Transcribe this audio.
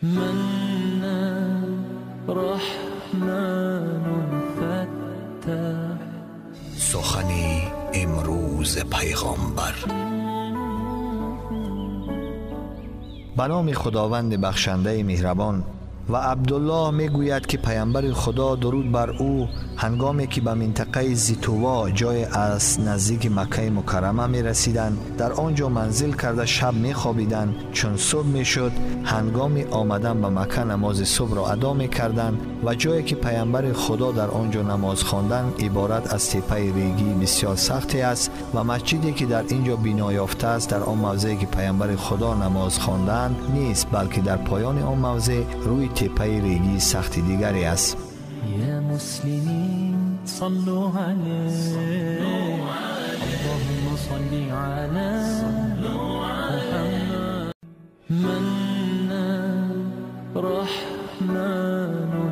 منان رحمن فتاح. سخنی امروز پیغامبر. به نام خداوند بخشنده مهربان. و عبدالله میگوید که پیامبر خدا درود بر او هنگامی که به منطقه زیتوا جای از نزدیک مکه مکرمه می رسیدند، در آنجا منزل کرده شب می خوابیدند. چون صبح می شد هنگامی آمدن به مکه نماز صبح را ادا می کردند و جایی که پیامبر خدا در آنجا نماز خواندند عبارت از تپه ریگی بسیار سختی است و مسجدی که در اینجا بنا یافته است در آن موضعی که پیامبر خدا نماز خواندند نیست، بلکه در پایان آن موضع روی تپه ریگی سخت دیگری است. یا مسلمین صلوا علیه، اللهم صل علی محمد. منان رحمن